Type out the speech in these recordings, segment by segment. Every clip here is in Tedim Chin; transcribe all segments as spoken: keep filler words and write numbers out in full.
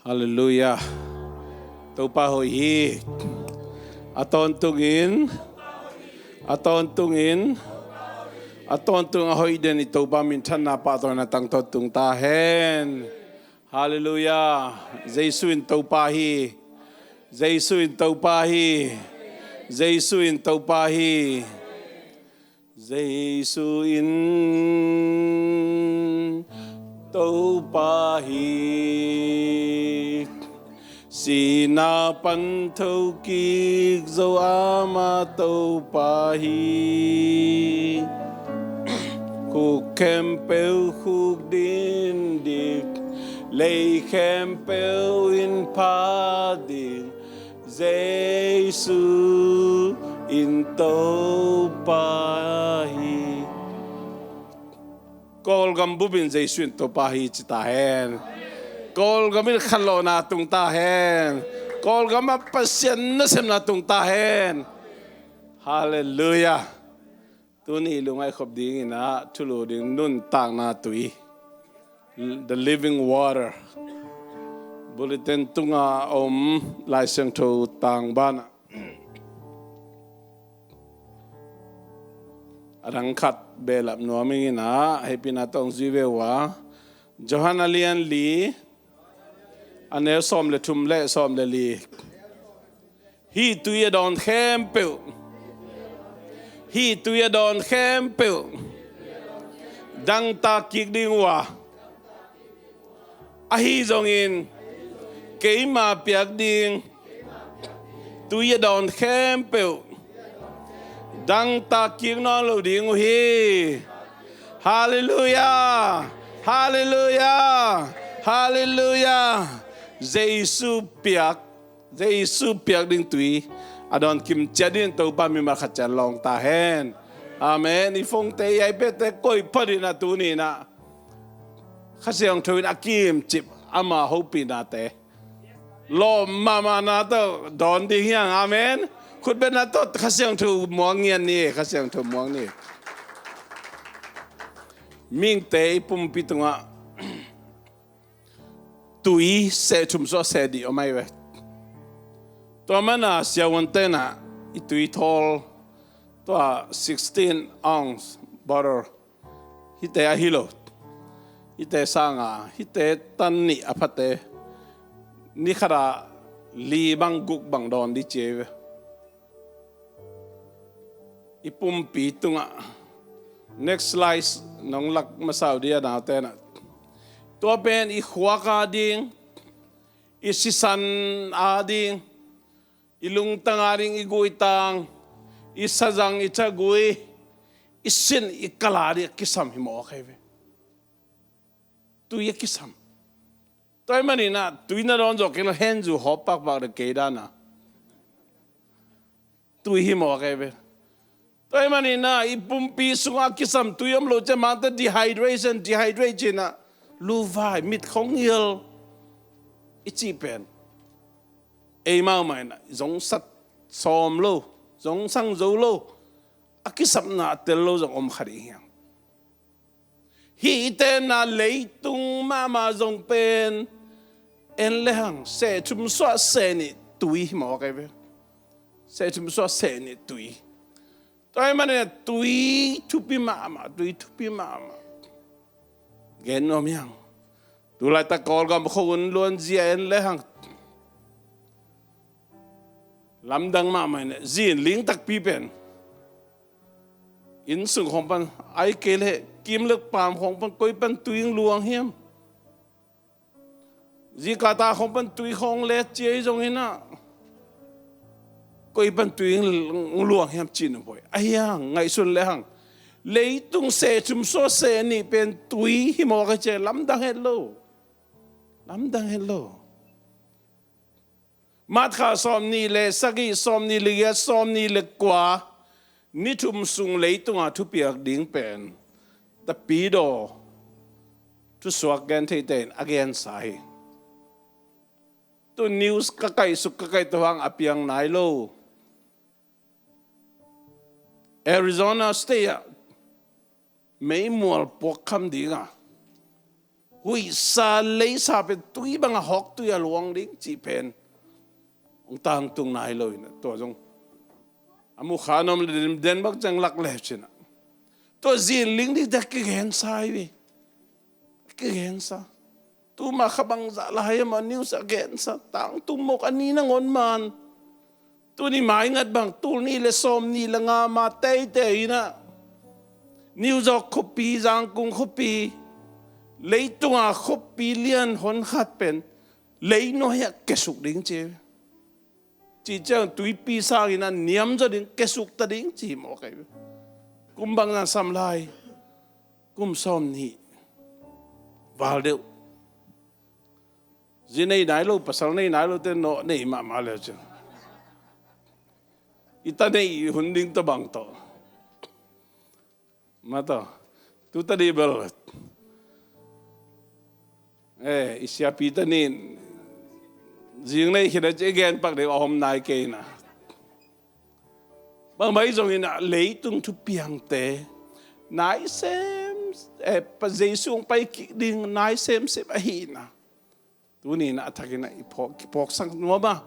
Halleluiah. Topa hoih hi. A tawntungin, a tawntungin, a tawntung a hoih den i Topa minthanna pahtawina tangtawn tung ta hen. Halleluiah. Jesu in Topa hi. Jesu in Topa hi. Jesu in Topa hi. Jesu in Topa hi. Sihna pan thokik zo ama Topa hi. Khuk khempeuh khuk din dik, lei khempeuh in pha ding, Jesu in Topa hi. Kawlgam bup in Jesu in Topa hi ci ta hen. Kawlgam in khanlawhna tung ta hen. Kawlgam ah Pasian nasemna tung ta hen. Halleluiah. Tuni lungngaih khop dingin ah thulu ding nuntakna tui, the living water, bulletin tunga om Lai Siangtho tangban ah a dang khat behlap nuam ing in ah, hehpihna tawh hong zui ve uh a. Johan a lian li, a neu sawm le thum le sawm le li. Hih tui a dawn khempeuh, hih tui a dawn khempeuh dangtak kik ding uh a, ahi zongin keima piak ding tui a dawn khempeuh dangtak kik nawn lo ding uh hi. Halleluiah. Halleluiah. Halleluiah. Jesu piak, Jesu piak ding tui a dawn kimciat dingin Topa mimal khat ciat lawng ta hen. Amen. I phone-te, i iPad-te koih phot in ah tuni in ah Kha Siangtho in a kimcip ama hopihnate lawm mahmahna tawh dawn ding hi hang. Amen. Khutbetna tawh Kha Siangtho muang ngian ni. Kha Siangtho muang ni. Mihingte i pumpi tungah tui seh thum suah seh nih om ahi ve. Tua mana siavuante in ah i tui thawl, tua sixteen ounce bottle, hihte ahi lo, hihte sanga, hihte tan nih a phate, ni khatah li bang guk bang dawn ding ci ahi ve. I pumpi tungah, next slide nong lak masa uh dia, naute in ah, tua pen i khuak ading, i sisan ading, i lungtang ading, i guitang, i sazang, i thagui, i sin, i kal ading a kisam hi mawk ahi ve. Tui a kisam. Tua ahih manin ah tui na dawn zawh kei lo, hen zu hawp pakpak deuh kei dan a. Tui hi mawk ahi ve. Tua ahih manin ah i pumpi sungah a kisam tui om lo ciang, mangte dehydration, dehydrate ci-in ah luvai, mit khong ngil i cih pen, eimau mah in ah zongsat sawm lo, zongsang zo lo, a kisapna a tel lo zong om kha ding hi hang. Hih i tenna leitung mahmah zong pen en le hang seh thum suah seh nih tui hi mawk ahi ve. Seh thum suah seh nih tui. Tua ahih manin tui thupi mahmah, tui thupi mahmah. Gen nuam hi hang. Tu laitak Kawlgam khua-un luanzi a en le hang, lamdang mahmah in ah, zi in ling takpi pen, inn sung khawng pan, ahih kei leh kim le paam khawng pan koi pan tui hong luang hiam? Zikata khawng pan tui khawng let ci ahi zongin ah, koi pan tui hong luang hiam cih na buai. Ahi hang, ngaihsun le hang, leitung seh thum suah seh nih pen tui hi mawk ahi ciang lamdang het lo. Lamdang het lo. March kha sawmnih le sagih, sawmnih le giat, sawmnih le kua, ni thum sung leitunga thupiak ding pen Tapidaw thusuak gentheite in a gensa hi. Tu news ka kaihsuk ka kaihto hang a piang nai lo. Arizona State ah meimual puakkham dinga Huihsa leisa pen tui bangah hawk tui a luang ding cih pen hong tangtung nai lo in ah, tua zong a mukha nuam le den, den bang ciang lak le cin ah, tua zin ling ding te kigensa hi ve. Kigensa. Tuma kha bangzah lai a maw, news a gensa, tangtung mawk a ni nangawn man. Tuni maingat bang tul nih le sawm nih le nga ma teitei in ah, New York khuapi, Zangkung khuapi, leitunga khuapi lian hon khat pen leinuai ah kiasuk ding ci. Ci ciang tuipi sangin a niam zaw ding, kiasuk ta ding ci mawk ahi. Kum bang zan sam lai? Kum sawm nih val deuh. Zi nei nai lo, pasal nei nai lo te nawh nei mahmah le cin. I ta nei hun ding tawh bang tawh. Ma tawh. Tu ta dih bel. Eh, i siapi ta nin zing nei khin a ci gen pak deuh a hom nai kei na. Bang bai zong in ah leitung thupiangte nai sem, eh, pa Jesu hong pai kik ding nai semsem ahi na. Tuni in ah a thakin ah i phawk, kiphawksak nuam a.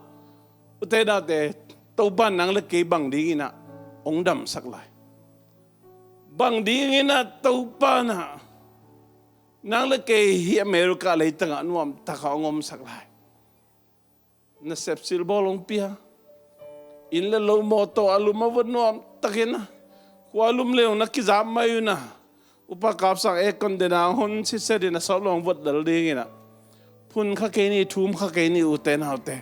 Ute naute, Topa nang le kei bang dingin ah hong damsak lai? Bang dingin ah Topa na nang le kei hi America leitangah nuamtakah hong omsak lai? Nasep silbawl hong pia, inn le lo mawtaw a lum a vot nuamtakin ah, khua lum le hong na kizap mai un ah, upa kapsang aircon den a hon siset in a sawt lo hong vot dal dingin ah, phun kha kei ni, thum kha kei ni, ute naute.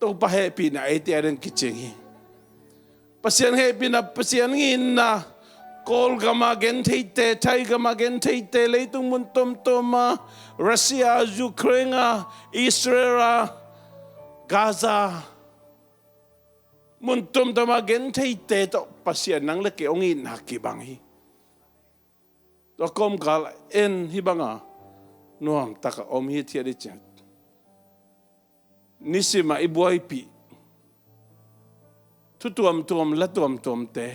Topa hehpihna eite a ding kicing hi. Pasian hehpihna, Pasian nginna, Kawlgama gentheite, Thaigama gentheite, leitung mun tuamtuama, Russia, Ukraine a, Israel a, Gaza, mun tuamtuama gentheite tawh Pasian nang le kei hong itna kibang hi. Tua kawmkal en hih banga nuamtaka om hithiat i ciat, nisima i buaipih thu tuamtuam, la tuamtuamte,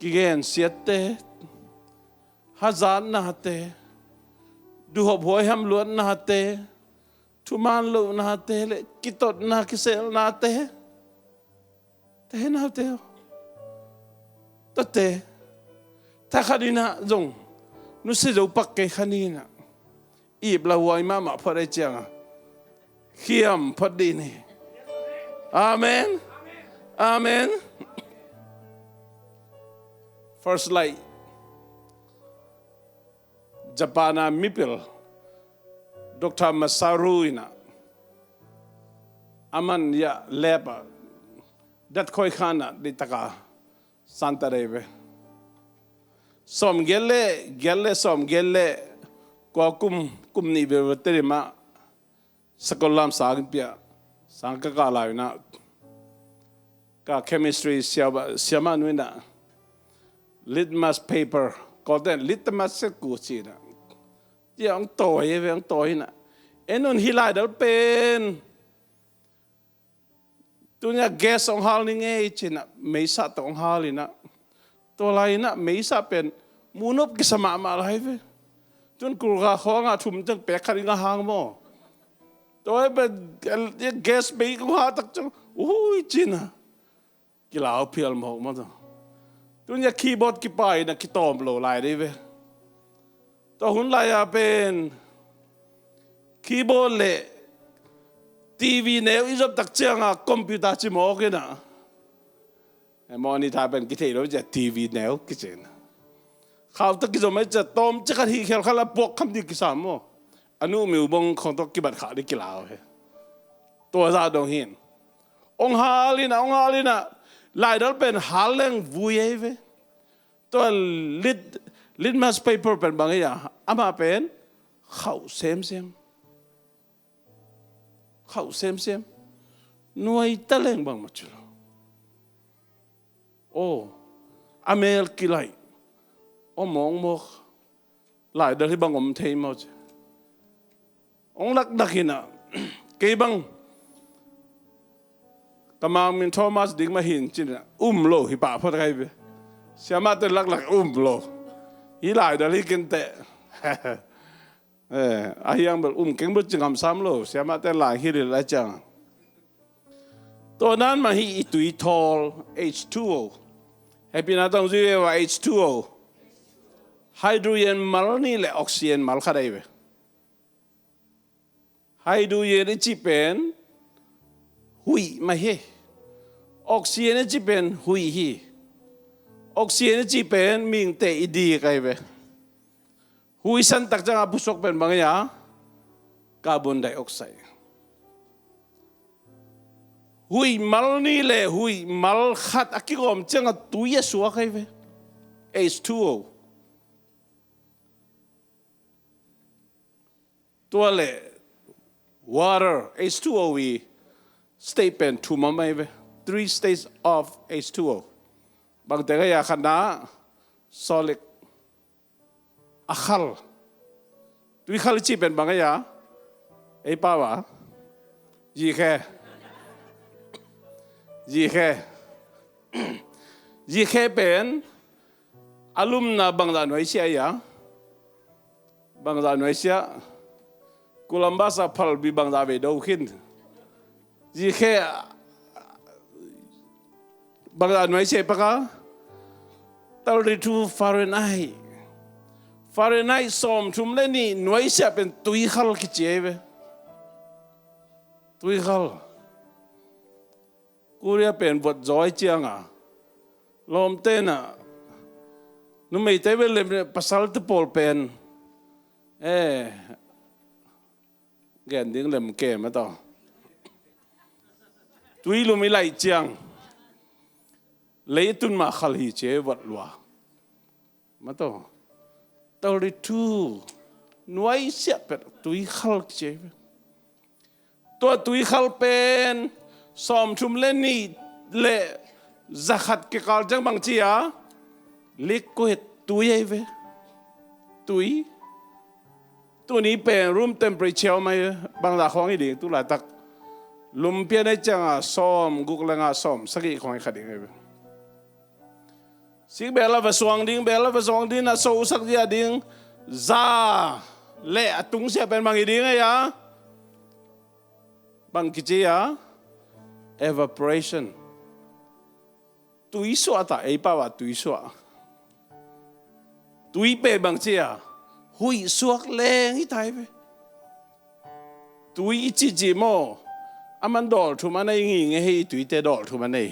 kigensiatte, hazatnate, duhop huaiham luatnate, thuman lohnate le kitotna kiselnate, te naute aw, tate, thakhat inah zong nusia zo pak kei kha ni inah, ip lauhuai mahmah phot ei cianga khiam phot dih ni. Amen. Amen. First Light Japan a mipil Doctor Masaru inah, aman ya lab a dat khoi khanah dihtaka santa dei ve. Sawm giat le giat le sawm giat le kua kum, kum nih velvel teri mah sakol lam sang pia, sang ka kah lai unah, ka chemistry siama nu inah litmus paper, Kawlten litmus se ku ci inah, tia hong tawi ve, hong tawi inah, en un, hi laidal pen tunia gas hong hal ni ngei cinah meisa tawh hong hal inah, tua lai inah meisa pen munop kisa mahmah lai ve. Tun kulka khawngah thum teng pek khat i nga hang maw? Tua pen gas bei kong hal tak ciang ui cinah kilau phial mawk maw? Tua tunia keyboard kipai inah kitawm lo lai dei ve. Tua hun lai-a pen keyboard le TV neu i zop tak cianga computer ci mawk inah, monitor pen kithei lo cia, TV neu kici inah, khauta kizom ei cia, tawm cia khat hih khial khat la puak kham dih kisam maw? A nuhmiu bong khong tawh kibat khah dih kilau hi. Tua zah dong hin hong hal inah, hong hal inah, laidal pen hal leng vui ei ve. Tua lit, litmus paper pen bang ei a, amah pen khauh semsem. Khauh semsem. Nuai ta leng bangmah ci lo. Aw, a mel kilaih. Aw mawkmawk. Laidal hi bang om thei maw ci. Hong lakdak inah, kei bang ka mang min Thomas ding mah hin cinah um lo hi pah phot kai ve. Siamahte laklak um lo. Hih lai dal hi kenteh. Eh, a hiang bel um keng bel ci ngam sam lo, siamahte lai hi lel a ciang. Tua nan mah hih i tui thawl, H two O. Hehpihna tawh zui ve ua H two O. Hydrogen mal nih le oxygen mal khat ahi ve. Hydrogen i cih pen huih mah hi. Oxygen i cih pen huih hi. Oxygen i cih pen mihingte i dik ahi ve. Huih santak ciangah pusuak pen bang ahi a? Carbon dioxide. Huih mal nih le huih mal khat a kigawm ciangah tui a suak ahi ve. H two O. Tua le water, H two O i state pen thum om ahi ve. Three states of H two O. Bangte ka ya khatna solid, a khal. Tui khal i cih pen bang ahi a? Ei pau a? Zikhe. Zikhe. Zikhe pen a lumna bangzah nuaisiah ahi a? Bangzah nuaisiah? Columbus a phalbi bangzah vei do khin. Zikhe bangzah nuaisiah paka? Thirty-two Fahrenheit. Fahrenheit sawmthum le nih nuaisiah pen tui khal kici ahi ve. Tui khal. Korea pen vuat zaw ahi cianga lawmte na numeite ve lem pasalte pawl pen, eh, gen ding lem kem a tawh. Tui lum i laih ciang lei tun mah khal hi ci e vuat lua. Mato. Thirty-two. Nuaisiah pet tui khal kici. Tua tui khal pen sawmthum le nih le zakhat kikal ciang bang ci a? Liquid, tui ahi ve. Tui. Tuni pen room temperature mai bangzah khawng hi ding tu laitak. Lum pian ahi cianga sawm guk le nga sawm sagih khawng hi kha ding ahi ve. Sik bel a va suang ding, bel a va suang ding, a so usak zia ding. Za le a tungsia pen bang hi ding ahi a? Bang kici a? Evaporation. Tui suah ta, ei pau a tui suah. Tui pe bang ci a? Huih suak leng hi tai ve. Tui i cici maw? A man dawl thum a nei ngi nge hei tuite dawl thum a nei.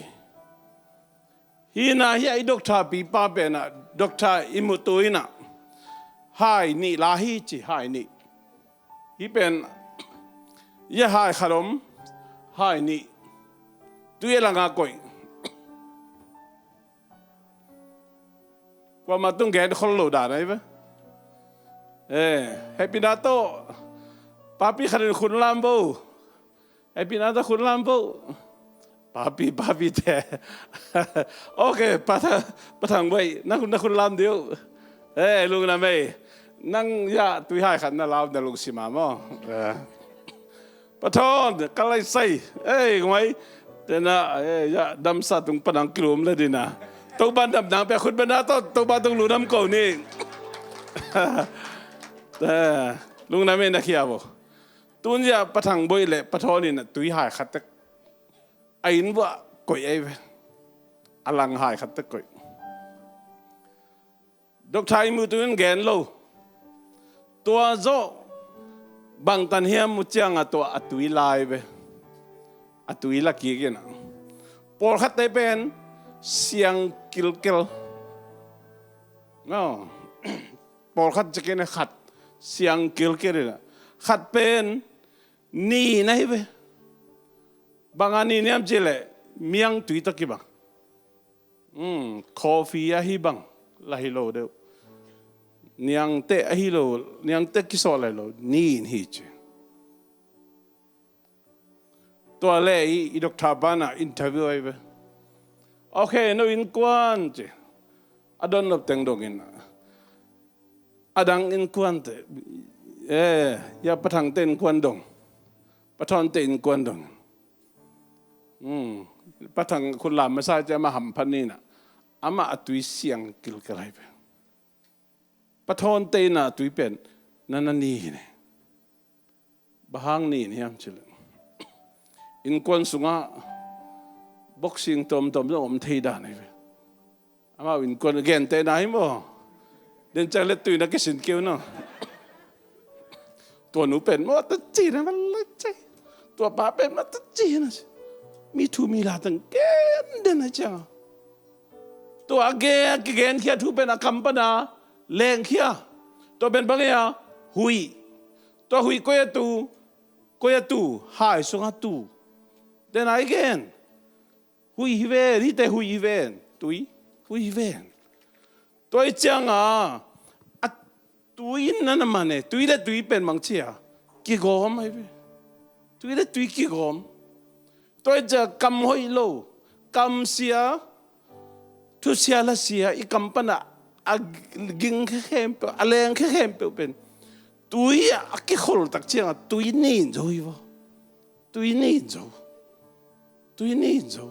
Hina hi a i doctor pipa pena, doctor i mutu ina. Hai nih la hi ci, hai nih. Hi pen, ia hai khat om, hai nih. Tui a langa koih. Kuama tung gen khol lo dan ahi ve. Eh, hehpihna tawh. Papi khatin khun lam bo. Hehpihna tawh khun lam bo. Papi, papi te. Ok, pa thang, pa thang bai. Na khun, na khun lam diu. Eh, lungna mei. Nang ya tui hai khat na lau na lungsim a maw. Eh. Pathawn, ka lai sai. Ei, ngoi. Tena, eh, ya, damsa tung panang kilum le dina. Topa damna pia khut bena to, Topa tung lu dam ko ni. Eh, lungna mei na khia bo. Tun ya pathang boi le pathawn in tui hai khat tek. A inn vua koih ei ve. A lang hai khat tek koih. Doctor i mutu in gen lo. Tua zawh bangtan hiam mu cianga tua a tui lai ve. A tui la kik ina. Pawlkhatte pen siang kilkel. No. Pawlkhat cikin khat siang kilkel ina. Khat pen ni na hi ve. Banga ni niam ci le miang tui taki bang. Hmm, coffee ahi bang, la hi lo deuh. Niangte ahi lo, niangte kisawh lai lo, nin hi ci. Tua le i, i doctor pana interview ahi ve. Ok, no innkuan ci. A don lo teng dongin. A dang innkuante. Eh, ya pathangte innkuan dong. Pathawnte innkuan dong. Hmm. Pathang khun lam masa ci ama hamphat nina. Ama a tui siang kilkel ahi ve. Pathawn teina tui pen na na nin hi. Bang hang nin hiam cih leh, innkuan sungah boxing tuamtuam zong om thei dan hi ve. Amau innkuan gentehna hi maw. Den ciang le tui na kisin kei un aw. Tua nu pen maw, ta ci na ma la ci. Tua pa pen maw, ta ci na ci. Mi thu mi la tang gen den a ciang a, tua a gen, a kigenkhia thu pen a kam pana lengkhia. Tua pen bang hia? Huih. Tua huih koi a tu? Koi a tu? Hai sungah tu. Den a i gen. Huih hi ven, hihte huih hi ven. Tui, huih hi ven. Tua i ciang a, a tui na na man e, tui le tui pen bang ci a, kigawm ahi ve. Tui le tui kigawm. Tua i ciang a kam hoih lo, kam sia, thusia la sia, i kam pana a ging khe khempeuh, a leng khe khempeuh pen tui a kikhol tak ciang a, tui nin zo hi vaw. Tui nin zo. Tui nin zo.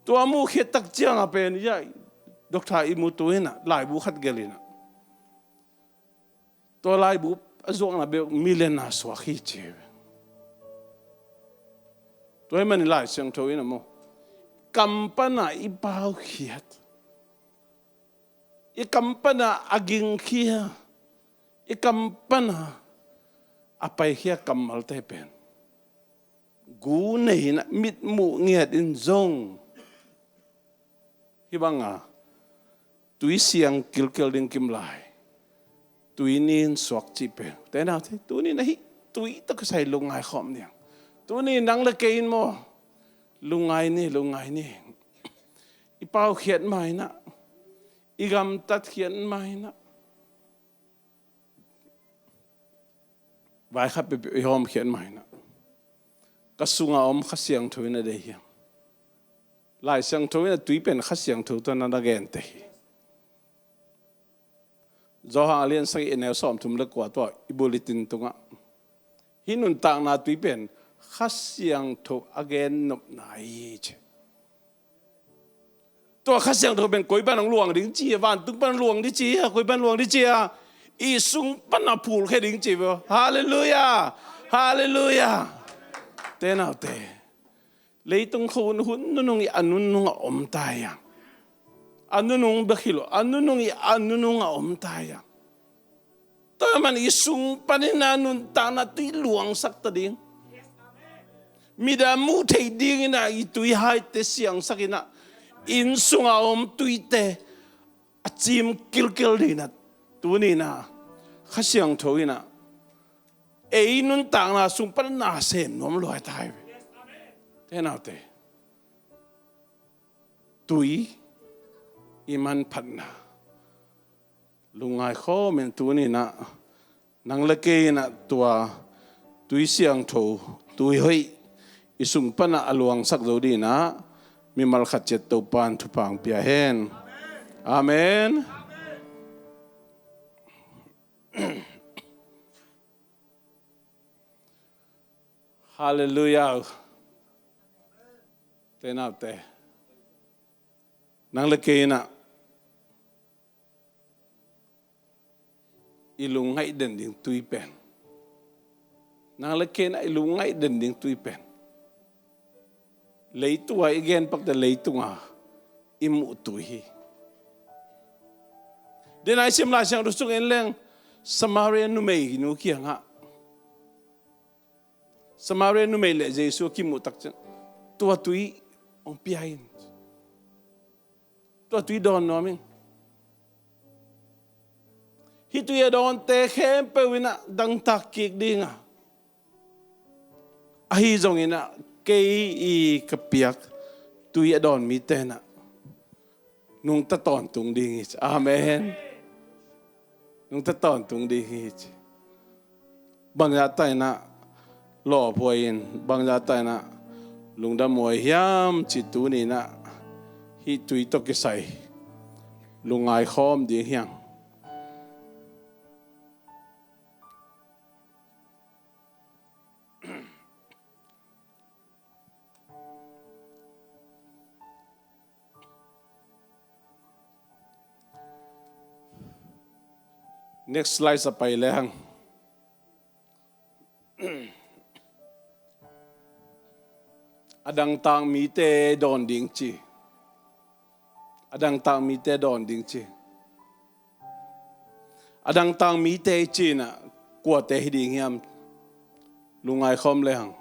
Tua muh khit tak ciang a pen, ya, doctor i mu tu in a, laibu khat gelh in a, tua laibu a zuakna bek million na suak hi ci hi. Tua hi man i Lai Siangtho in a maw, kam pana i paukhiat, i kam pana a gingkhia, i kam pana a paikhia kammalte pen gu nei in a, mitmuh ngiat in zong, hih bang a tui siang kilkel ding kim lai, tui nin suak cih pen, te nau te, tuni na hih tui tawh kisai lungngai khawm ni. Tuni nang le kei in maw, lungngai ni, lungngai ni. I paukhiat ma in a, i gamtatkhiat ma in a, vai khat peuhpeuh i hawmkhiat ma in a, ka sungah om Kha Siangtho in a deih hiam? Lai Siangtho in a tui pen Kha Siangtho tawh na na gente hi. Johan a lian sagih, a neu sawmthum le kua, tua i bulletin tungah, hih nuntakna tui pen Kha Siangtho a gennopna hi ci. Tua Kha Siangtho pen koi pan hong luang ding ci a, vantung pan hong luang ding ci a, koi pan hong luang ding ci a, i sung pan a phulkhia ding ci a. Halleluiah. Halleluiah. Te nau te, leitung khua hun nunung i a nunung a om ta hi a, a nunung bek hi lo, a nunung i a nunung a om ta hi a. Tua man i sung panin a nuntakna tui luangsak ta ding. Mit a muh theih dingin a i tui haite siangsak in a, inn sunga om tuite a cim kilkel dingin a, tuni in a Kha Siangtho in a ei nuntakna sung pan na sem nuam lua ta hi ve. Te nau te, tui i manphatna lungngai khawm in tuni in a, nang le kei in a tua tui siangtho, tui hoih i sung pan a luangsak zo dingin a, mimal khat ciat Topa'n thupha hong pia hen. Amen. Halleluiah. Te nau te, nang le kei in a i lungngaih den ding tui pen, nang le kei in a i lungngaih den ding tui pen, leitung a i gen pakte leitung a i muh tui hi. Den a i sim Lai Siangtho sung en leng, Samaria numeinu kiangah, Samaria numei le Jesu a kimuh tak ciang, tua tui hong pia in, tua tui dawn nuam in. Hih tui a dawnte khempeuh in a dangtak kik ding a, ahi zongin a kei i ka piak tui a dawn mite in a nungta tawntung ding hi ci. Amen. Nungta tawntung ding hi ci. Bangzah ta in a lawphuai in, bangzah ta in a lungdamhuai hiam cih tuni in a hih tui tawh kisai lungngai khawm ding hi hang. Next slide a pai lehang. A dangtak mite dawn ding ci. A dangtak mite dawn ding ci. A dangtak mite i cih in ah kuate hi ding hiam? Lungngai khawm lehang.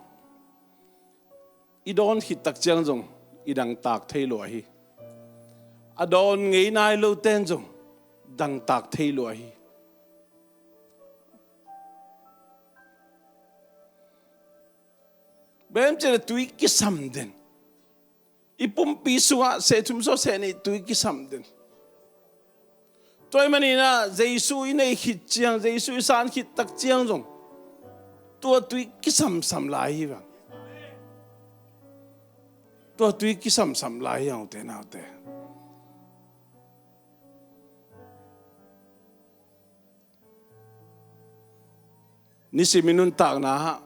I dawn khit tak ciang zong i dangtak thei lua hi. A dawn ngei nai lote in zong dangtak thei lua hi. Bang hiam cih leh tui kisam den. I pumpi sungah seh thum sawt seh nih tui kisam den. Tua ahih manin ah Jesu i neih khit ciang, Jesu i san khit tak ciang zong tua tui kisamsam lai hi vang. Tua tui kisamsam lai hi, ute naute. Nisim i nuntakna ah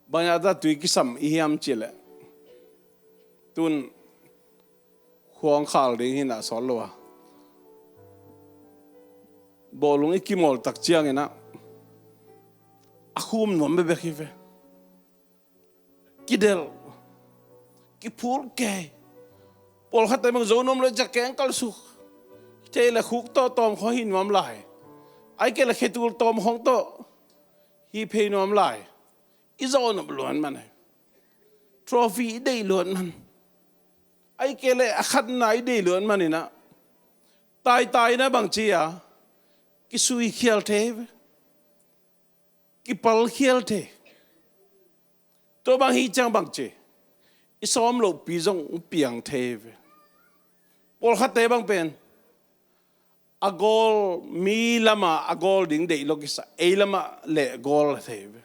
bang hiam a tui kisam i hiam cih leh, tun khuang khal ding hi in ah sawt lo a, bawlung i kimawl tak ciangin ah a khum nuam bekbek hi ve. Kidelh, kiphul kei. Pawlkhatte bang zo nuam lo ciang keng kal suk. Thei leh khuk tawh tawm khawng hi nuam lai. Ahih kei leh khetul tawm khawng tawh hi phei nuam lai. I zawh nop luat man hi. Trophy i deih luat man. Ahih kei leh a khatna i deih luat man in ah, taitai in ah bang ci a, kisui khial thei ve. Kipal khial thei. Tua bang hi ciang bang ci, i sawm lohpi zong hong piang thei ve. Pawlkhatte bang pen a goal, mi lamah a goal ding deih lo kisa, ei lamah leh goal thei ve.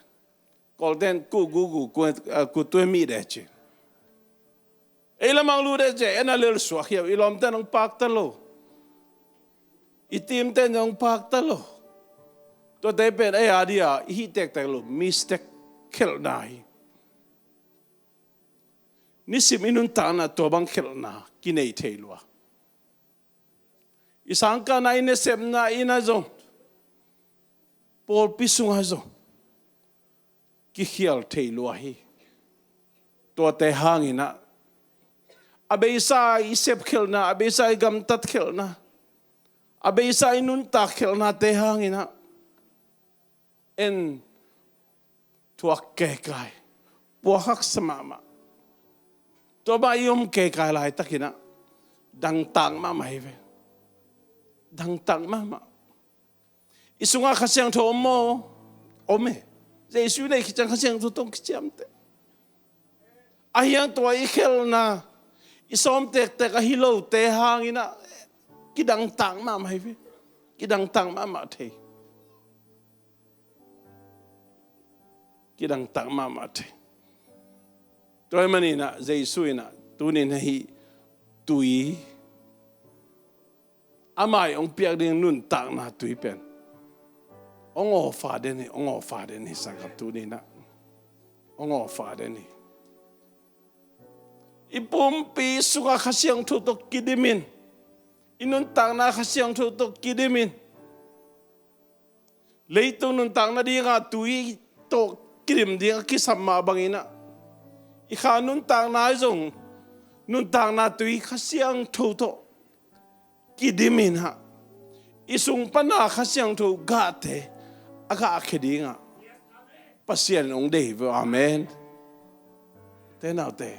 Kawlte'n ku gu gu ku, ah, ku tue mi de ci. Ei lamah hong lut de ci, en a lel suak hi a, i lawmte'n hong pakta lo. I team te'n hong pakta lo. Tuate pen ei a dia i hih tektek lo, mistake khelhna hi. Nisim i nuntakna tua bang khelhna kinei thei lua. I sangkahna, i nasepna in ah zong, pawlpi sungah zong kikhial thei lua hi. Tuate hangin ah a beisa i sep khelhna, a beisa i gamtat khelhna, a beisa i nuntak khelhnate hangin ah en thuak keikai, puak haksa mahmah. Tua bang i om keikai laitakin ah dangtak mahmah hi ve. Dangtak mahmah. I sungah Kha Siangtho om maw? Om e. Jesu i neih khit ciang Kha Siangtho tawh kiciamteh. Ahi hang tua i khelhna, i sawm tektek ahi lote hangin ah kidangtak mahmah hi ve. Kidangtak mahmah thei. Kidangtak mahmah thei. Tua ahih manin ah Jesu in ah tuni in ah hih tui, amah in hong piak ding nuntakna tui pen hong offer den hi, hong offer den hi, sangkah, tuni in ah hong offer den hi. I pumpi sungah Kha Siangtho tawh kidim in, i nuntakna Kha Siangtho tawh kidim in, leitung nuntak nadingah tui tawh kidim ding a kisam mah bangin ah, i kha nuntakna ah zong nuntakna tui Kha Siangtho tawh kidim in ah, i sung pana Kha Siangtho gahte a gahkhia dingah Pasian in hong deih hi ve. Amen. Ute naute,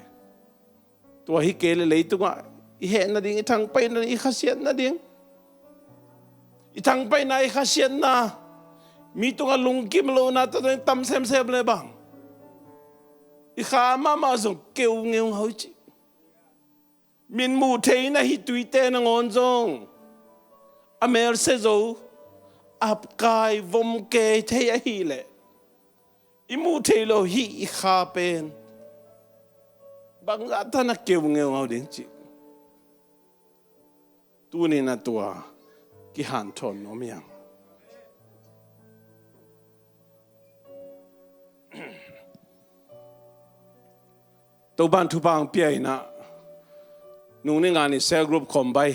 tua hi kei leh leitungah i heh nading, i thangpaih nading, i khasiat nading, i thangpaihna, i khasiatna, mi tungah lungkim lohna tawh dong tam semsem le bang, i kha mahmah zong keu ngeungau hi ci. Min muh theihna hih tuite nangawn zong a melse zo, a hapkai vom kei thei ahih leh, i muh theih loh hih i kha pen bangzah tan a keu ngeungau ding cih tuni in ah tua kihanthawn nuam hi hang. Topa'n thupha hong pia in ah, nung ni nga ni cell group khawm bai.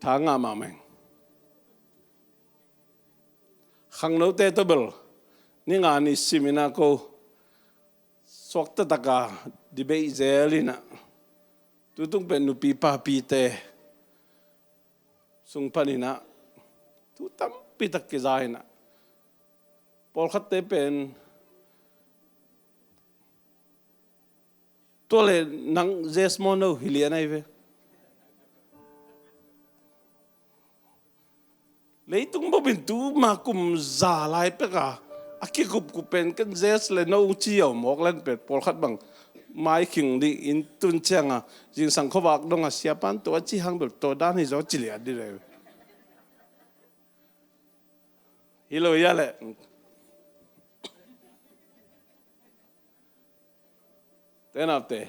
Tha ngah mahmah ing. Khangnote tawh bel ni nga ni sim in ah ko suakta taka debate zel in ah, tutung pen nupi papite sung panin ah thu tampi tak kiza in ah, pawlkhatte pen tua le nang zes maw no hi lian ahi ve. Leitung bobin tuma kum za lai peka a kikupkup pen kan zes le no ci a om awk lan pen pawlkhat bang mai khing dih in tun cianga zingsang khuavak donga siapan tua a ci hang bel tua dan hi zaw ci lian dih le. Hi lo ia le. Tenapte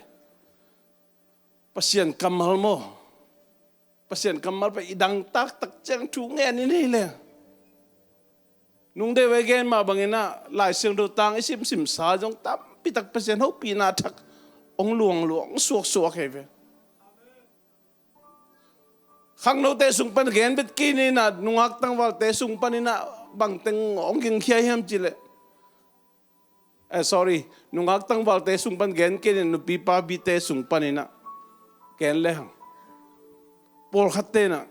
Pasian kammal maw? Pasian kammal pen i dang taktak ciang thu ngen in hi le. Nung deuh e gen mah bangin ah Lai Siangtho tang i simsimsa zong tampitak Pasian hopihna thak ong luangluang suaksuak hi ve. Khangnote sung pan gen bet kinin ah nungak tangvalte sung panin ah bangteng ong gingkhia hiam ci le. Eh, sorry, nungak tangvalte sung pan gen kinin nupi papite sung panin ah gen le hang. Pawlkhatte in ah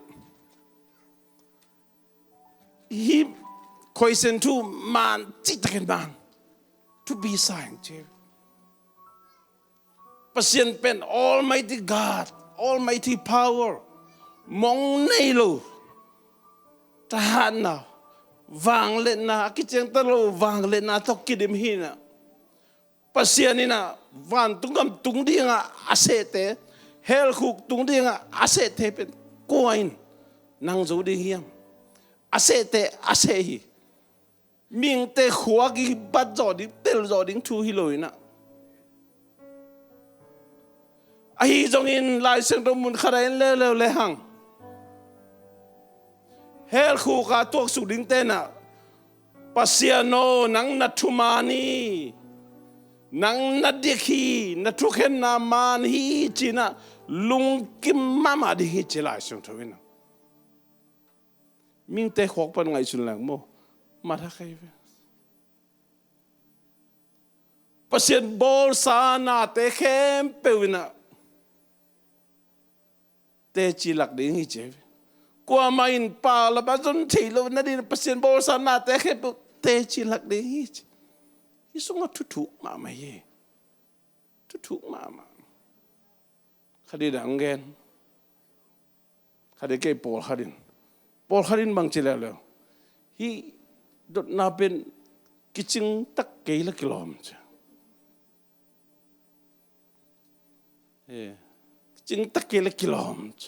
hi khoisen thu man citakin man thupi sa heng ci. Pasian pen Almighty God, Almighty Power, mong nei lo, thahatna, vangliatna, a kiciangta lo vangliatna tawh kidim hi in ah. Pasian in ah vantung gam tung dinga a sehte, helkhuk tung dinga a sehte pen kua in nang zo ding hiam? A sehte a seh hi. Mihingte khua kibat zawh ding, tel zawh ding thu hi lo in ah. Ahi zongin Lai Siangtho mun khat ah en leuleu le hang. Helkhuk a tuaksuk dingte in ah Pasian aw, nang na thuman hi, nang na dik hi, na thukhenna man hi ci in ah lungkim mahmah ding hi ci Lai Siangtho in ah. Mihingte khuak pan ngaihsun leng maw? Mathak ahi ve. Pasian bawlsa nate khempeuh in ah teci lak ding hi ci. Kuamah in pa lam a zon thei lo nading Pasian bawlsa nate khempeuh teci lak ding hi ci. Hi sungah thuthuk mahmah hi. Thuthuk mahmah. Khat in ah hong gen. Khat in kei pawlkhat in. Pawlkhat in bang ci leuleu. Hih dotna pen kicing tak kei la kilawm ci. Eh, kicing tak kei la kilawm ci.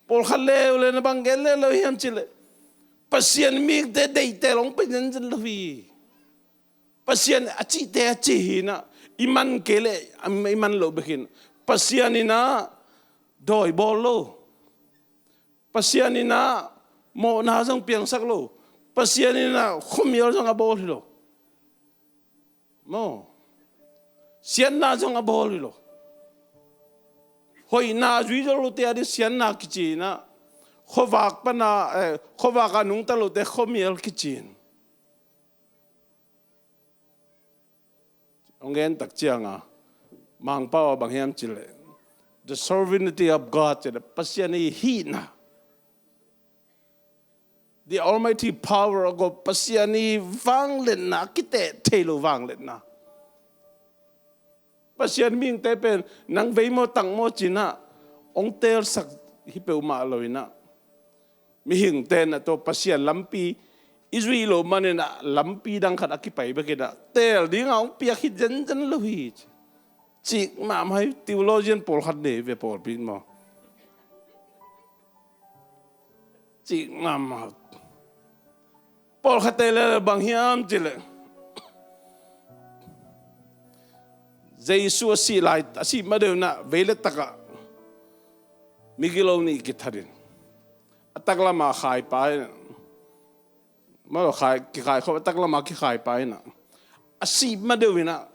Pawlkhat leuleu na bang gen leuleu hiam ci le. Pasian mihingte deihte long pen zenzen lo hi. Pasian a cihte a cih hi in ah, i man kei le i man lo bek hi in. Pasian in ah dawi bawl lo. Pasian in ah mawhna zong piangsak lo. Pasian in ah khuamial zong a bawl hi lo. Maw? Siatna zong a bawl hi lo. Hoihna zui zo lote a ding siatna kici in ah, khuavak pana, eh, khuavak a nungta lote khuamial kici in. Hong gen tak cianga Mangpau a bang hiam ci le, the sovereignty of God ci le, Pasian i hihna. The Almighty power of God, Pasian i vangliatna, kiteh thei lo vangliatna. Pasian mihingte pen nang vei maw tang maw ci in ah hong teelsak hi peuhmah lo in ah, mihingte in ah tua Pasian lampi i zuih loh manin ah lampi dang khat a kipai bek in ah teel dingah hong piak hi zenzen lo hi ci. Cik mahmah hi. Theologian pawlkhat nei ve pawlpi in maw? Cik mahmah. Pawlkhatte le bang hiam ci le, Jesu a sih lai, a sih madeuh in ah veilet takah migilo nih kithat in, a taklama khaipa in ah, maw, khai, kikhai khop, a taklama kikhaipa in ah, a sih madeuh in ah,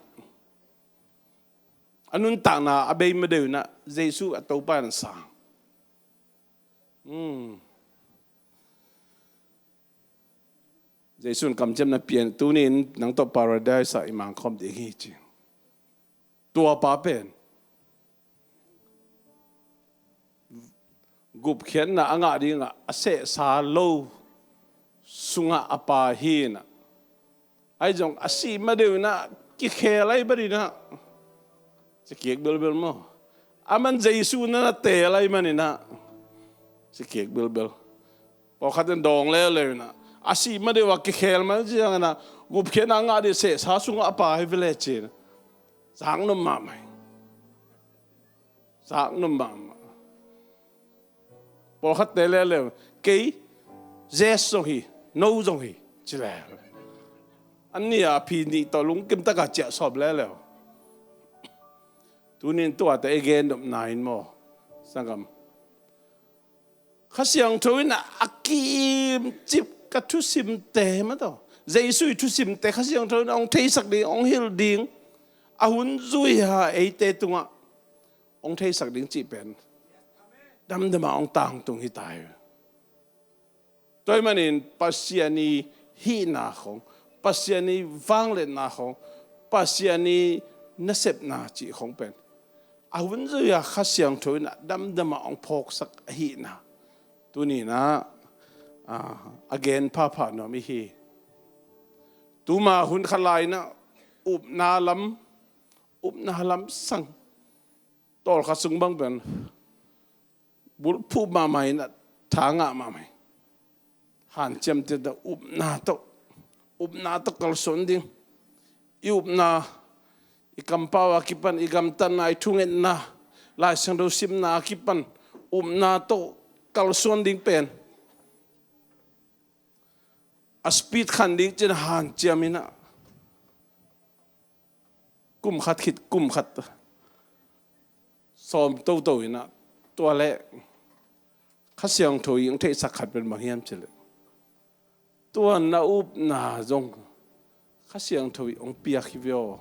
a nuntakna a bei madeuh in ah Jesu a Topa in a sang. Hmm. Jesuh in kamciamna pia in, "Tuni in nang tawh Paradise ah i mangkhawm ding hi," ci. Tua pa pen gupkhiatna a ngah dingah a sehsa lo sungah a pha hi inah, ahi zong a sih ma deuh inah kikhel ahi bang inah, ci kik bilbil maw. A man Jesuh na na teel ahi man inah, ci kik bilbil. Pawlkhat in dawng leuleu inah, a sih ma deuh a kikhel man ciang inah, gupkhiatna a ngah ding sehsa sungah a pha hi ve le ci inah, zak nuam mahmah hi. Zak nuam mahmah. Pawlkhatte leuleu, "Kei yes zong hi, no zong hi," ci leuleu. An nih a phi nih tawh lungkim takah ciah sawm leuleu. Tuni in tuate i gen nopna in maw, sanggam, Kha Siangtho in a, a kiimcip ka thusimte mah tawh, Jesuh i thusimte Kha Siangtho in hong theisak ding, hong hilh ding, a hun zui-a eite tungah hong theisak ding cih pen damdam a hong tangtung hi ta hi. Tua ahih manin Pasian i hihna khong, Pasian i vangliatna khong, Pasian i nasepna cih khong pen a hun zui-a Kha Siangtho in a damdam a hong phawksak ahihna tuni in a, a, a gen phapha nuam i hi. Tuma hun khat lai-in a upna lam, upna lam sang, tawlkhat sung bang pen bulphuh mahmah in a, tha ngah mahmah hi. Hanciam tita upna tawh, upna tawh kalsuan ding. I upna, i kampau a kipan, i gamtatna, i thungetna, Lai Siangtho simna a kipan upna tawh kalsuan ding pen a speed khan ding ci-in hanciam in a, kum khat khit kum khat sawm toto in a, tua leh Kha Siangtho in hong theihsak khat pen bang hiam cih leh, tua na upna zong Kha Siangtho in hong piak hi ve aw.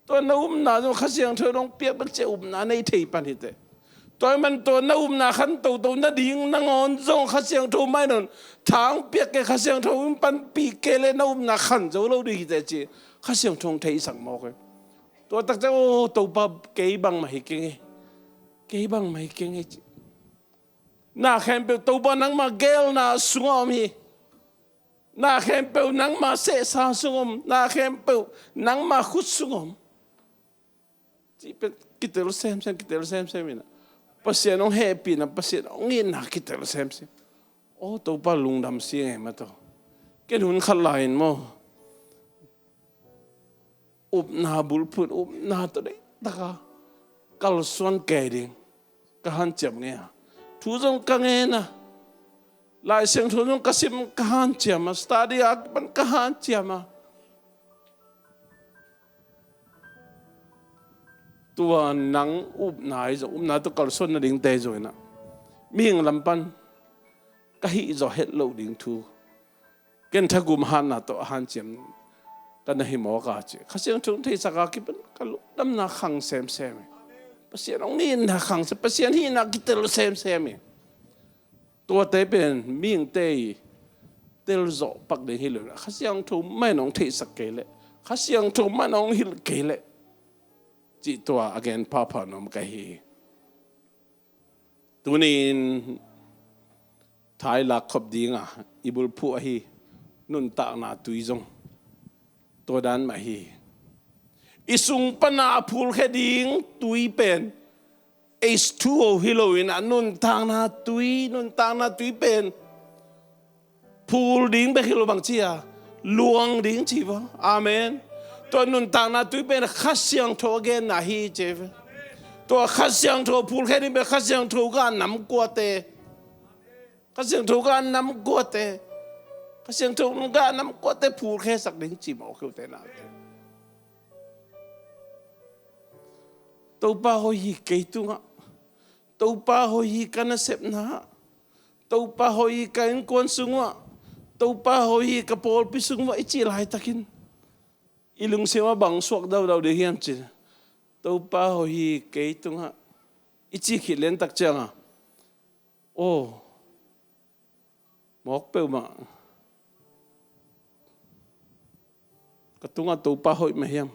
Tua na upna zong Kha Siangtho in hong piak bek ci-a upna nei thei pan hi teh. Tua ahih manin tua na upna khan toto nading nangawn zong Kha Siangtho mah in hong tha hong piak kei, Kha Siangtho in panpih kei leh na upna khan zo lo ding hi teh ci. Kha Siangtho hong theisak mawk hi. Tua tak ciang, "Aw, Topa, kei bangmah hi keng e. Kei bangmah hi keng e," ci. Na khempeuh Topa nangmah geelna sungah om hi. Na khempeuh nangmah sehsa sungah om. Na khempeuh nangmah khut sungah om. Cih pen kitel semsem, kitel semsem in a, Pasian hong hehpihna, Pasian hong itna kitel semsem. "Aw, Topa, lungdam sing e mah tawh. Ken hun khat lai-in maw, upna bulphuh, upna tawh deihtak a kalsuan kei ding ka hanciam ngei a. Thu zong ka ngen a, Lai Siangtho zong ka sim ka hanciam a, study a kipan ka hanciam a." Tua nang upna ahi zong, upna tawh kalsuan nadingte zong in a, mihing lam pan ka hih zawh het loh ding thu, ken thagum hatna tawh a hanciam ka na hi mawk a ci. Kha Siangtho hong theisak a kipan ka lungdamna khang semsem hi. Pasian hong itna khang sem, Pasian hihna kitel semsem hi. Tuate pen mihingte i telzawh pak ding hi lo, Kha Siangtho mah in hong theisak kei leh, Kha Siangtho mah in hong hilh kei leh cih tua a gen phapha nuam ka hi hi. Tuni-in tha i lakkhop ding a, i bulphuh ahi nuntakna tui zong tua dan mah hi. I sung pan a phulkhia ding tui pen H two O hi lo in a, nuntakna tui, nuntakna tui pen phul ding bek hi lo, bang ci a, luang ding ci va. Amen. Tua nuntakna tui pen Kha Siangtho a genna hi ci ve. Tua Kha Siangtho phulkhia ding pen Kha Siangtho gah nam kuate, Kha Siangtho gah nam kuate, Kha Siangtho gah nam kuate phulkhiasak ding ci mawk hi uh teh nate. Topa hoih hi kei tungah, Topa hoih hi ka nasepna ah, Topa hoih hi ka innkuan sung uah, Topa hoih hi ka pawlpi sung uah i cih laitakin i lungsim ah bang suak daudau ding hiam cih leh, Topa hoih hi kei tungah i cih khit liantak ciangah, aw, mawk peuhmah Ka tungah Topa hoih mah hiam?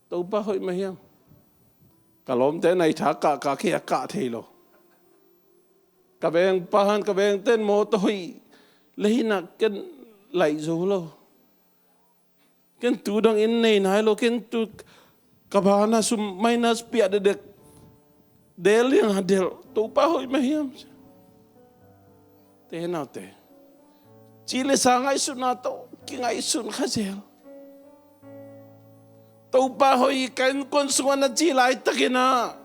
Topa hoih mah hiam? Ka lawmte na i tha kah, ka kei a kah thei lo. Ka vengpa han, ka vengten mawtaw hoih lei hinah ken laih zo lo. Ken tu dong inn nei nai lo, ken tu ka bana sum maina piah dedek. Del liang a del, Topa hoih mah hiam? Te naute, ci le sa ngaihsutna tawh kingaihsun kha zel. Topa hoih hi ka innkuan sungah na ci laitakin ah,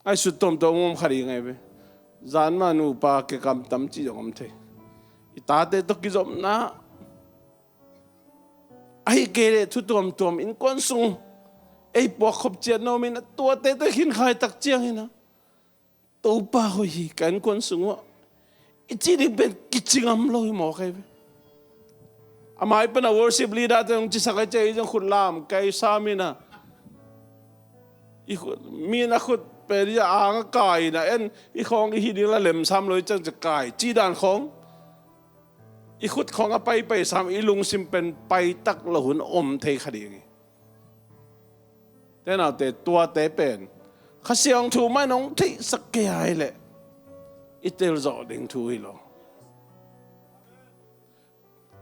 ngaihsut tuamtuam om kha ding ahi ve. Zan mah nupa kikam tam cih zong om thei. I tate tawh kizopna, ahih kei leh thu tuamtuam innkuan sung ei puak khop ciat na om in ah, tuate tawh i khinkhai tak ciangin ah, Topa hoih hi ka innkuan sung uh ah, i cih ding pen kici ngam lo hi mawk ahi ve. A mai pan a worship leader te hong cisak ahi ciah, i zong khut lam kai sam in ah, i khut, mi in a khut pen i ang a kai in ah, en i khawng i hih ding la lem sam lo i ciang ciah kai cih dan khawng, i khut khawng a paipai sam, i lungsim pen paitak lo hun om thei kha ding hi. Te naute, tuate pen Kha Siangtho mah in hong theihsak kei a hih leh i telzawh ding thu hi lo.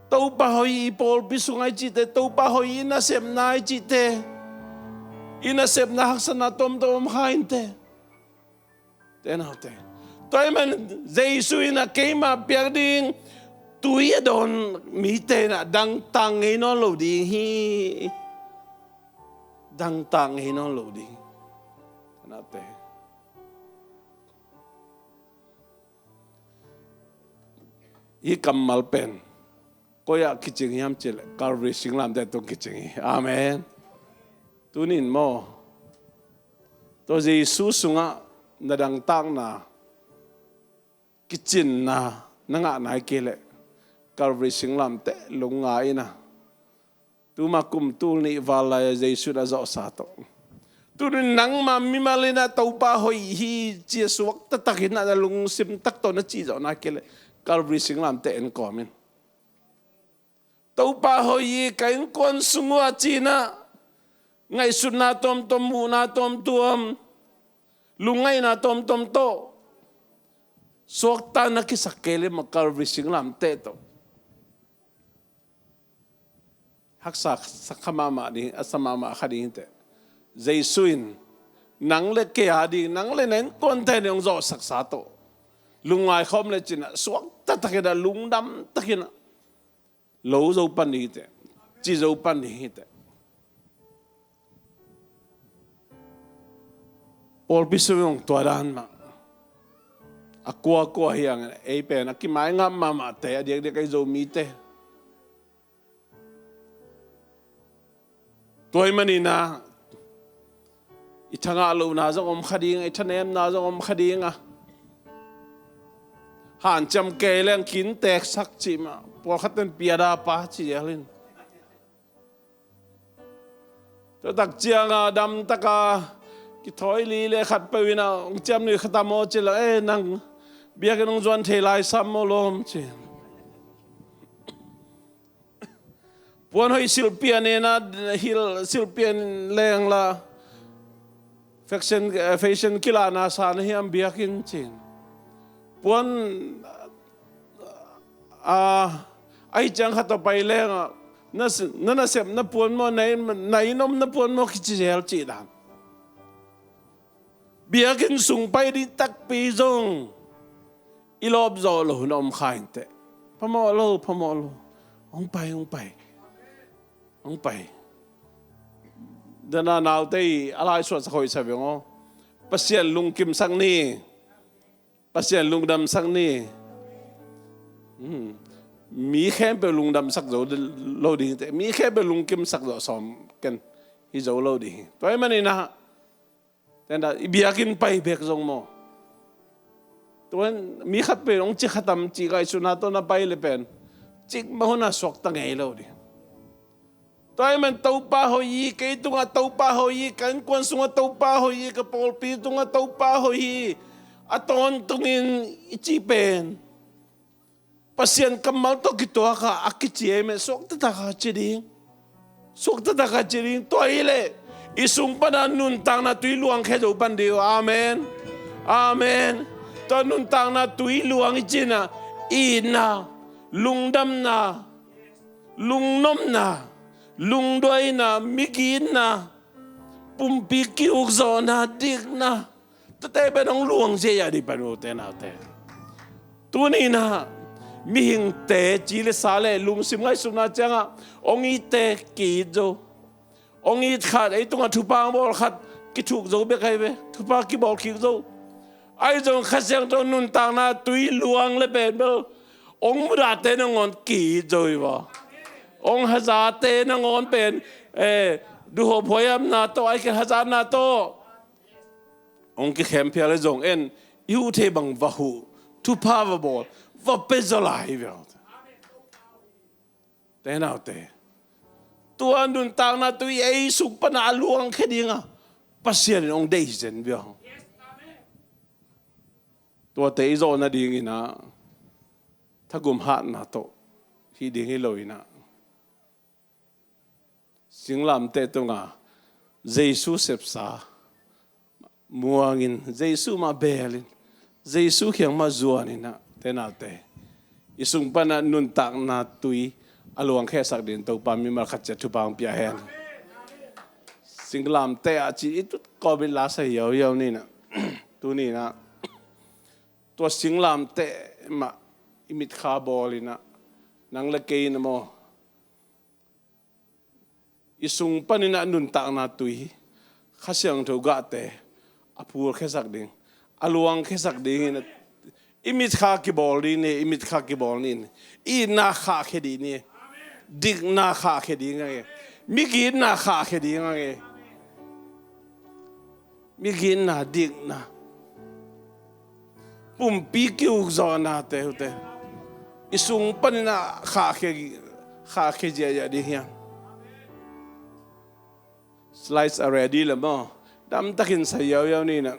Topa hoih i pawlpi sungah i cihte, Topa hoih i nasepna i cihte, i nasepna haksatna tomtom om kha inteh. Te naute, tua ahih man Jesu in ah keima piak ding tui a dawn mite in ah dangtak ngei nawn lo ding hi. Dangtak ngei nawn lo ding. Te naute, hih kammal pen koi ah kicing hiam cih leh Calvary singlamteh tung kicing hi. Amen. Tuni in maw, tua Jesu sungah na dangtakna, kicinna na ngah nai kei leh Calvary singlamteh lungngai in ah, tuma kum tul nih val lai-a Jesu in a zawhsa tawh, tuni in nangma mimal in ah Topa hoih hi ci-a suakta takin ah na lungsim tak tawh na cihzawh nai kei leh Calvary singlamteh en kawm in. Topa hoih hi ka innkuan sung uh ah ci-in ah, ngaihsutna tomtom, muhna tomtom, lungngaihna tomtom tawh suakta na kisak kei leh maw, Calvary singlamteh tawh haksa sa kha mahmah ding, a sa mahmah kha ding hi teh. Jesu in nang le kei a ding, nang le na innkuante a ding hong zawhsaksa tawh lungngai khawm lecin ah, suakta takin ah, lungdam takin ah, lo zo pan ding hi teh, ci zo pan ding hi teh. Pawlpi sung hong tua dan mah, a kuakua hi hang, ei pen a kimai ngam mahmahte, a diakdiak ei Zomite. Tua ahih manin ah, i thangah lohna zong om kha ding a, i thanemna zong om kha ding a, hanciam kei leng kinteksak cih mah, pawlkhat ten piada pa ci zel in. Tua tak ciang a, damtak a kithawi li le khatpeuh in ah, hong ciam ni khat a maw ci leh, eh, nang biakinn hong zuan thei lai sam maw lawm ci. Puan hoih silhpih a nen a, hil silhpih a leng la, fashion, eh, fashion kilahna sa na hiam biakinn ci. Puan, ah, ahih ciang khat tawh pai leng ah, na, na nasepna puan maw, na inn, na inn omna puan maw kici zel cih dan. Biakinn sung pai ding takpi zong i lawp zawh loh hun a om kha inteh. Phamawh lo, phamawh lo. Hong pai, hong pai. Hong pai. Dana naute i a lai suahsak hoih sa veng aw. Pasian lungkimsak ni. Pasian lungdamsak ni. Hmm. Mi khempeuh lungdamsak zo lo ding inteh. Mi khempeuh lungkimsak zo sawm ken hi zo lo ding hi. Tua ahih manin ah, tenda, i biakinn pai bek zong maw, tua in mi khatpeuh in hong ci kha tam cih ngaihsutna tawh na pai leh pen, cikmah hun a suakta ngei lo ding. Tua ahih man Topa hoih hi, kei tungah Topa hoih hi, ka innkuan sungah Topa hoih hi, ka pawlpi tungah Topa hoih hi, a tawntungin i cih pen Pasian kammal tawh kituak a, a kici ei meh, suakta tak a ci ding. Suakta tak a ci ding, tua hi leh i sung pana nuntakna tui luangkhia zo pan ding uh. Amen. Amen. Tua nuntakna tui luang i cihna, itna, lungdamna, lungnopna, lungduaina, migitna, pumpi ki-ukzawhna, dikna, tuate pen hong luang ziahziah ding pan uh, ute naute. Tuni in ah mihingte ci le sa le lungsim ngaihsutna ciangah hong itte ki-it zo. Hong it khat, ei tungah thupha hong bawl khat kithuk zo bek ahi ve. Thupha kibawl kik zo. Ahi zong Kha Siangtho nuntakna tui luang le pen bel hong mudahte nangawn ki-it zo hi vaw. Hong hazate nangawn pen, eh, duhhuap huaihamna tawh, ahi kei hazatna tawh hong kikhemphial hi zong en, i huh thei bang va huh, thupha va bawl, va pia zaw lai hi viau. Te naute, tua nuntakna tui ei sung pana a luangkhia dinga Pasian in hong deih zen viau. Tuate i zawh nadingin ah thagum hatna tawh hi ding hi lo in ah, singlamteh tunga Jesu sepsa muangin, Jesu mah belin, Jesu kiang mah zuanin ah, te naute, i sung pana nuntakna tui a luangkhiasak dingin Topa mimal khat ciat thupha hong pia hen. Singlamteh ah ci i tut kawmin la sa hiauhiau ni in ah, tuni in ah tua singlamteh mah i mitkha bawlin ah, nang le kei in ah maw, i sung panin ah nuntakna tui, Kha Siangtho gahte a phulkhiasak ding, a luangkhiasak dingin ah, i mitkha kibawl ding ni, i mitkha kibawl ni, i itna khahkhia ding ni, dikna khahkhia ding a nge, migitna khahkhia ding a nge. Migitna, dikna, pumpi ki-ukzawhnate, ute, i sung panin ah khahkhia, khahkhia ziahziah ding hiam? Slides are ready le maw? Damtakin sa hiauhiau ni in ah.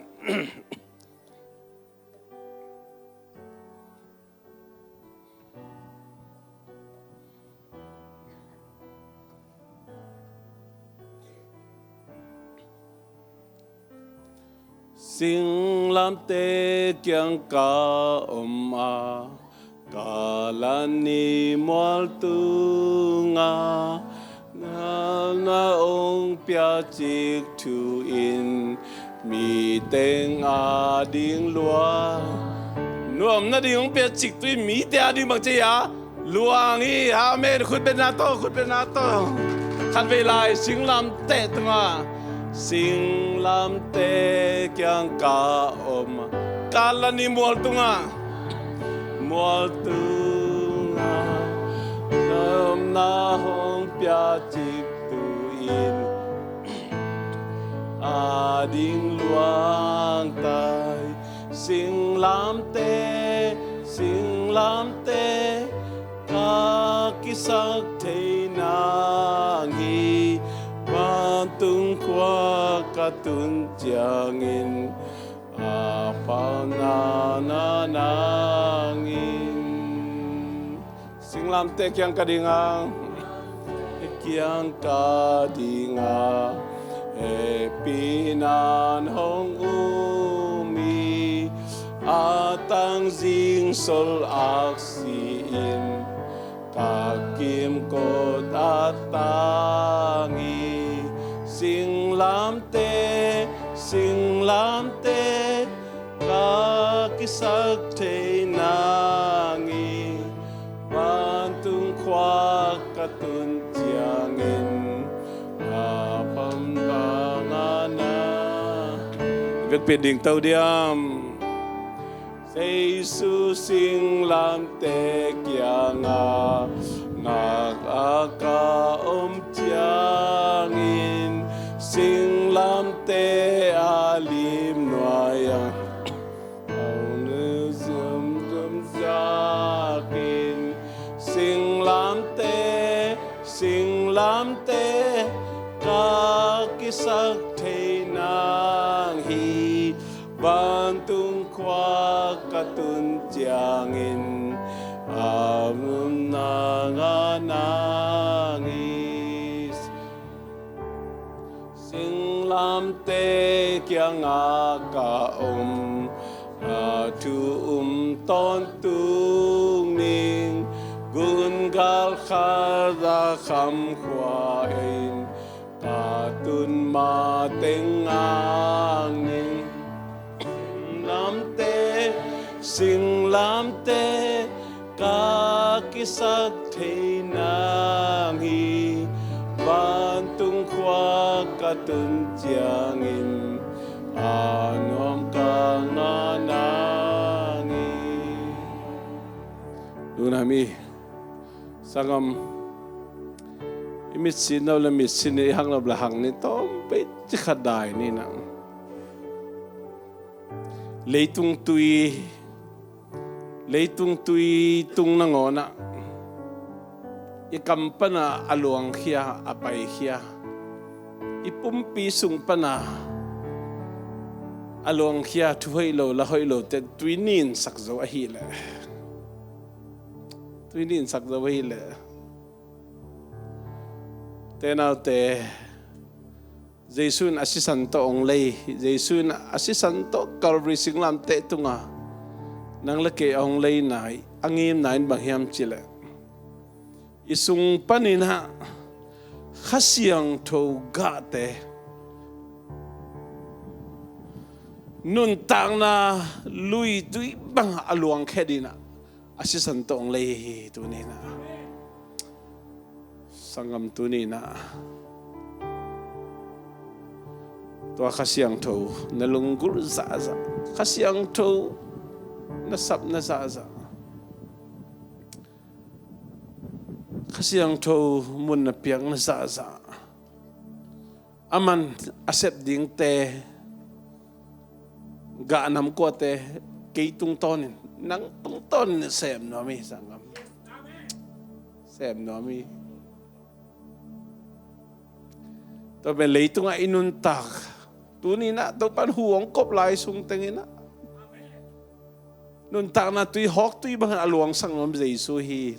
Singlamteh kiang ka om a, Kalvari mual tunga na hong piacik thu in, mi teng ading luang. Nuam nading hong piacik thu in mite ading bang ci a, luang hi. Amen. Khut beng na tawh, khut beng na tawh. Khatvei lai, singlamteh tungah, singlamteh kiang ka om a, Kalvari mual tungah, mual tungah, na hong piacik thu in, ading luang tai. Singlamteh, singlamteh, ka kisak thei nang hi. Vantung khua ka tun ciangin, a pau na na nang in. Singlamteh kiang ka ding a, kiang ka ding a, hehpihna hong um hi. A tang zingsol aksi in, ka kimkot a tang hi. Singlamteh, singlamteh, ka kisak thei nang hi. Vantung khua ka tun ciangin, a pau na na. Vekpi ding to diam. Jesu singlamteh kiangah ngak a ka om ciangin, singlamteh a lim nuai-ah, au nu zum zum ziakin, singlamteh, singlamteh, ka kisak thei nang hi. Vantung khua ka tun ciangin, Amna nganangis. Singlamteh kiangah ka om, na thu um tawntung ning. Gungal khat a khamkhua in ka tun mateng ngang ning. Singlamteh, singlamteh ka kisat thei nang hi. Vantung khua ka tun ciangin a nuam ka ngah nang hi. Lungdam hi. Sanggam, i mitsi nop le mitsi nih, i hang nop le hang nih, tawm pei ci khat dai ni na. Leitung tui, leitung tui tung nangawnah i kam pana a luangkhia, a paikhia, i pumpi sung pana a luangkhia, thu hoih lo, la hoih lo te tui ninsak zo ahileh, tui ninsak zo ahileh, tenaute, Jesu in a sisan tawh hong lei, Jesu in a sisan tawh Calvary singlamteh tunga nang le kei a hong leina, a ngimna in bang hiam cileh, i sung paninah Kha Siangtho gahte nuntakna luitui bangah a luangkhia dinah a sisan tawh hong lei hi tuninah. Sanggam tuninah tua Kha Siangtho na lunggulh zahzah, Kha Siangtho na sapna zahzah, Kha Siangtho mun na piakna zahzah, aman a sep dingte gah nam kuate kei tungtawnin, nang tungtawnin sem nuam hi sanggam. Sem nuam hi. Tua pen leitungah i nuntak tuninah Topan hu hong kop lai sung tenginah nuntakna tui hawktui bangin a luangsak nuam Jesu hi.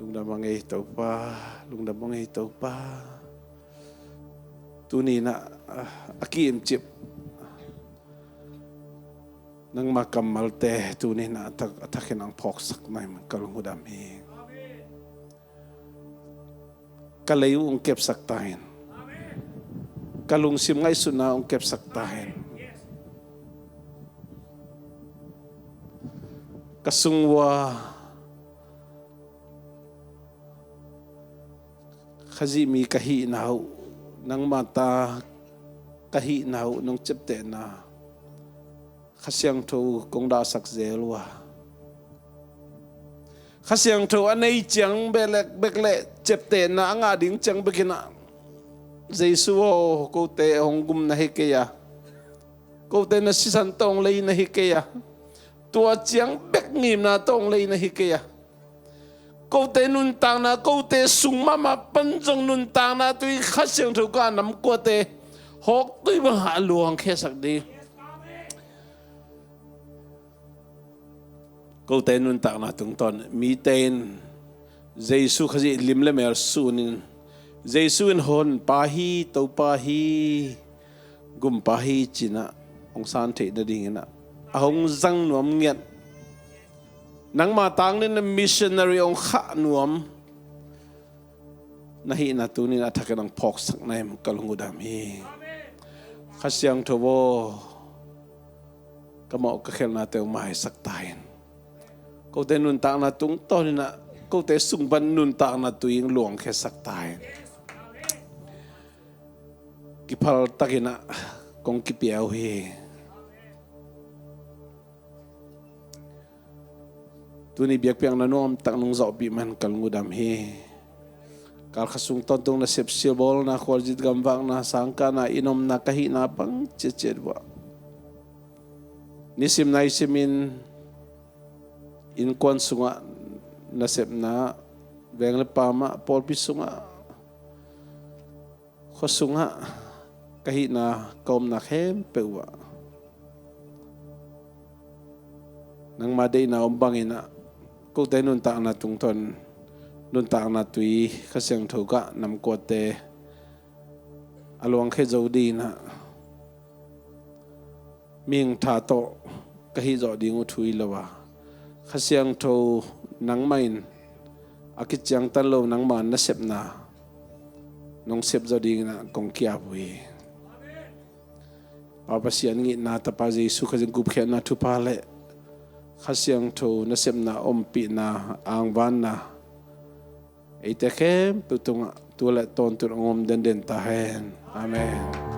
Lungdam a ngei Topa, lungdam a ngei Topa. Tuninah a kiimcip nangma kammalte tuninah a thak, a thakin ang phawksak nai man ka lunghudam hi. Ka lei uh hong kepsak ta hen. Ka lungsim ngaihsutna hong kepsak ta hen. Ka sung ua Khazih mi ka hihna uh, nangma ta ka hihna uh nong ciaptehna Kha Siangtho kong dahsak zel uh a, Kha Siangtho a nei ciang bek le, bek le ciaptehna a ngah ding ciang bekinah Jesu aw, kote hong gum na hi kei a, kote na sisan tawh hong lei na hi kei a, tua ciang bek ngimna tawh hong lei na hi kei a, kote nuntakna, kote sung mahmah pan zong nuntakna tui Kha Siangtho gah nam kuate hawktui bangah a luangkhiasak ding. Kote nuntakna tungtawn mite in Jesu Khazih lim le mel sunin, Jesu in Honpa hi, Topa hi, Gumpa hi cinah hong san theih nadinginah a hong zang nuam ngiat, nangma tangin missionary hong khah nuam na hihna tunin a thakin ang phawksak na him ka lunghudam hi. Kha Siangtho aw, ka mawh ka khelhnate hong maisak ta in. Kote nuntakna tungtawninah kote sung pan nuntakna tui hong luangkhiasak ta in. Kiphal takinah kong kipia uh hi. Tuni biakpiakna nuamtak nong zawhpih man ka lunghudam hi. Kalkha sung tawntung nasep, silbawlna, khualzin gamvakna, sangkahna, inn omna, ka hihna bang ciatciat uh ah nisim naisimin innkuan sungah nasepna, veng le pamah, pawlpi sungah, khua sungah ka hihna ka omna khempeuh uh ah Nangma deihna om bangin ah kote nuntakna tungtawn nuntakna tui Kha Siangtho gah namkuate a luangkhia zo dingin ah mihing tha tawh ka hih zawh ding uh thu hi lo a, Kha Siangtho nangmah in a kiciangtan lo nangma nasepna nong sep zo dingin ah kong ki-ap uh hi. Pa Pasian ngitna, Tapa Jesu Khazih gupkhiatna thupha le Kha Siangtho nasepna ompihna angvanna eite khempeuh tungah tu le tawntung hong om denden ta hen. Amen.